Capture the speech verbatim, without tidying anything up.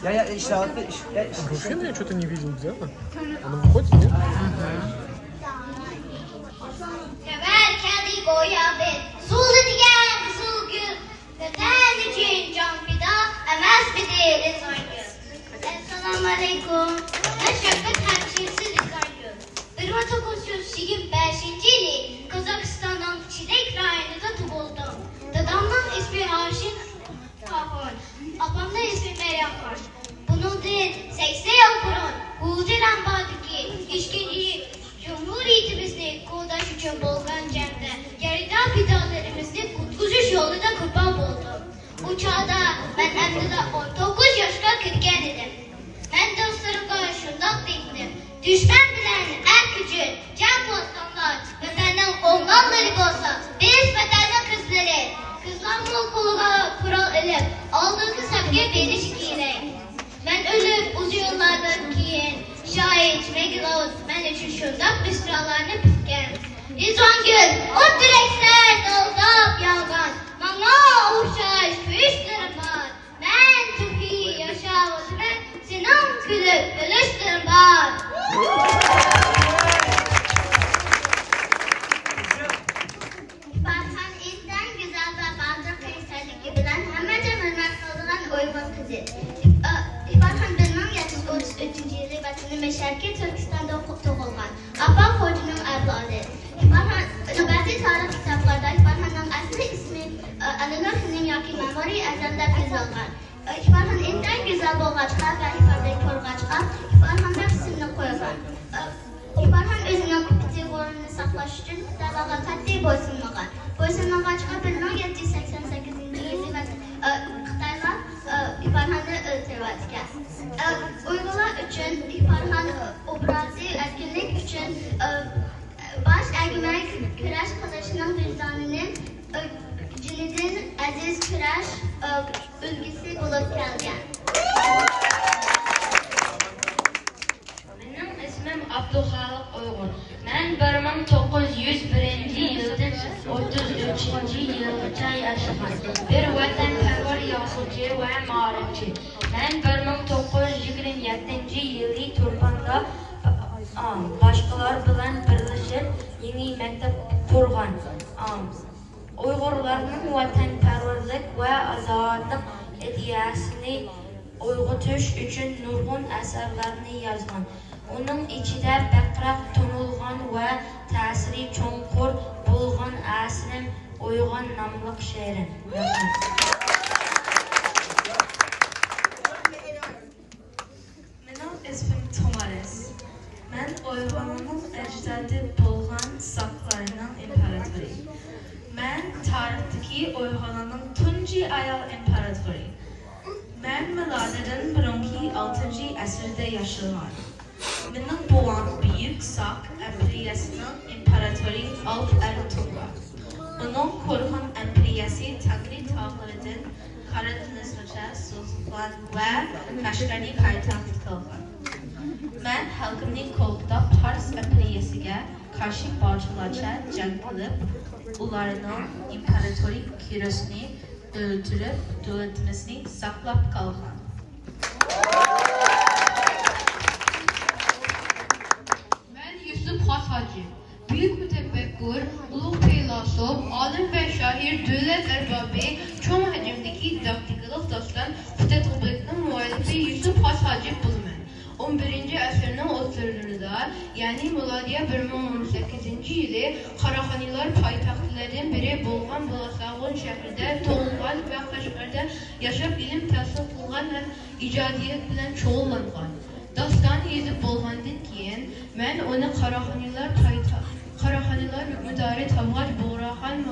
يا، يا، ئىشلەۋاتىدۇ، ئىش، يا، ئىش. Вообще, я что-то не видел, где она? Она выходит, нет? Sever kendi goya ben, sulu diye kızıl gül. Vatan için can feda, emez bir değeri saygı. Esselamu aleyküm. Ben Şevket Hemşirisi Rizangül. Bir bin dokuz yüz yirmi beşinci yılı Kazakistan'ın Çilek rayonunda doğuldum. Dedemnin ismi Haşim Xan, apamnىڭ ئىسمى مەريەم خان. بۇنىڭدىن سەكسەن يىل بۇرۇن، ھۇزۇر ئەنباردىكى ئىككىنچى جۇمھۇرىيىتىمىزنى قوغداش ئۈچۈن بولغان جەڭدە يارىدار پىدالىرىمىزنى قۇتقۇزۇش يولىدا قۇربان بولدۇم. ئۇ چاغدا مەن ئەمدىلا ئون توققۇز ياشقا كىرگەن ئىدىم. مەن دوستلىرىمغا شۇنداق دېدىم، دۈشمەن بىلەن ئەركىچىل جەڭ قىلىۋاتقانلار ۋەتەننىڭ ئوغلانلىرى بولسا، بىز ۋەتەننىڭ قىزلىرى. قىزلارمۇ قولىغا قورال ئېلىپ، ئالدىنقى سەپكە بېرىشى كېرەك. مەن ئۆلۈپ ئۇزۇن يىللاردىن كېيىن، شائىر مەگلوت مەن ئۈچۈن شۇنداق مىسرالارنى پۈتكەن. رىزۋانگۈل، ئوت تېرەكلەر دالداپ يانغان، ماڭا ئوخشاش كۆيۈشلىرىم بار. مەن تۈركىي ياشاۋاتىمەن، سېنىڭ كۈلۈپ ئۆلۈشلىرىڭ بار. ئىپارخان ئىنتايىن گۈزەل ۋە باتۇر قەيسەرلىكى بىلەن ھەممە جان ھۆرمەت قىلىدىغان ئۇيغۇر قىزى. ئىپارخان بىر مىڭ يەتتە يۈز ئوتتۇز ئۈچىنچى يىلى ۋەتىنىمىز شەرقىي تۈركىستاندا تۇغۇلغان. ئاپام خوجىنىڭ ئەۋلادى. ئىپارخان، بەزى تارىخ كىتابلاردا ئىپارخاننىڭ ئەسلى ئىسمى، ئە، ئەلىنۇر خېنىم ياكى مەمۇرى ئەزەم دەپ يېزىلغان. ئە، ئىپارخان ئىنتايىن گۈزەل بولغاچقا ۋە ئىپادىدە كۆرگەچقا، ئىپارخان دەپ ئىسىمنى قويغان. ئە، ئىپارخان ئۆزىنىڭ ئىپپىتى غۇرۇرىنى ساقلاش ئۈچۈن خىتايلارغا قەتئىي بويسۇنمىغان. بويسۇنمىغاچقا، بىر مىڭ يەتتە يۈز سەكسەن سەككىزىنچى يىلى، ئە، خىتايلار، ئە، ئىپارخاننى ئۆلتۈرۈۋەتكەن. ئە، ئۇيغۇرلار ئۈچۈن ئىپارخان ئوبرازى ئەركىنلىك ئۈچۈن، ئە، باش ئەگمەي كۈرەش قىلىشنىڭ ۋىجدانىنى، ئە، جېنىدىن ئەزىز كۈرەش، ئە، ئۈلگىسى بولۇپ كەلگەن. مېنىڭ ئىسمىم ئابدۇخالىق ئۇيغۇر. مەن بىر مىڭ توققۇز يۈز بىرىنچى يىلدىن ئوتتۇز ئۈچىنچى يىلغىچە ياشىغان بىر ۋەتەنپەرۋەر يازغۇچى ۋە مائارىپچى. مەن بىر مىڭ توققۇز يۈز يىگىرمە يەتتىنچى يىلى تۇرپاندا، ئا، باشقىلار بىلەن بىرلىشىپ يېڭى مەكتەپ قۇرغان. ئا، ئۇيغۇرلارنىڭ ۋەتەنپەرۋەرلىك ۋە ئازادلىق ئىدىيەسىنى ئويغىتىش ئۈچۈن نۇرغۇن ئەسەرلەرنى يازغان. ئۇنىڭ ئىچىدە بەكرەك تونۇلغان ۋە تەسىرى چوڭقۇر بولغان ئەسىرىم ئويغان ناملىق شېئىرى. رەھمەت. مېنىڭ ئىسمىم تومارىس. مەن ئۇيغۇرنىڭ ئەجدادى بولغان ساقلارنىڭ ئىمپېراتورى. مەن تارىختىكى ئۇيغۇرنىڭ تۇنجى ئايال ئىمپېراتورى. مەن مىلادىدىن بۇرۇنقى ئالتىنچى ئەسىردە ياشىغان. مېنىڭ بوۋام بۈيۈك ساق ئىمپېرىيەسىنىڭ ئىمپېراتورى ئالپ ئەرتۇغرۇل. ئۇنىڭ قۇرغان ئىمپېرىيەسى تەڭرى تاغلىرىدىن قارادېڭىزغىچە سوزۇلغان ۋە قەشقەرنى پايتەخت قىلغان. مەن خەلقىمنى قوغداپ، پارس ئىمپېرىيەسىگە قارشى پادىشاھلارچە جەڭ قىلىپ، ئۇلارنىڭ ئىمپېراتورى كىروسنى ئۆلتۈرۈپ، دۆلىتىمىزنى ساقلاپ قالغان. مەن يۈسۈپ خاس ھاجى. بۈيۈك مۇتەپەككۇر، ئۇلۇغ پەيلاسوپ، ئالىم ۋە شائىر، دۆلەت ئەربابى، چوڭ ھەجىمدىكى دىداكتىكىلىق داستان، قۇتادغۇبەتنىڭ مۇئەللىپى يۈسۈپ خاس ھاجى بولىمەن. ئون بىرىنچى ئەسىرنىڭ ئوتتۇرىلىرىدا، يەنى مىلادىيە بىر مىڭ ئون سەككىزىنچى يىلى قاراخانىيلار پايتەختلىرىدىن بىرى بولغان بولاساغۇن شەھىرىدە تۇغۇلغان ۋە قەشقەردە ياشاپ ئىلىم تەھسىل قىلغان ھەم ئىجادىيەت بىلەن شۇغۇللانغان. داستاننى يېزىپ بولغاندىن كېيىن، مەن ئۇنى قاراخانىيلار پايتەخت، قاراخانىيلار ھۆكمىدارى تاۋغاچ بۇغراخان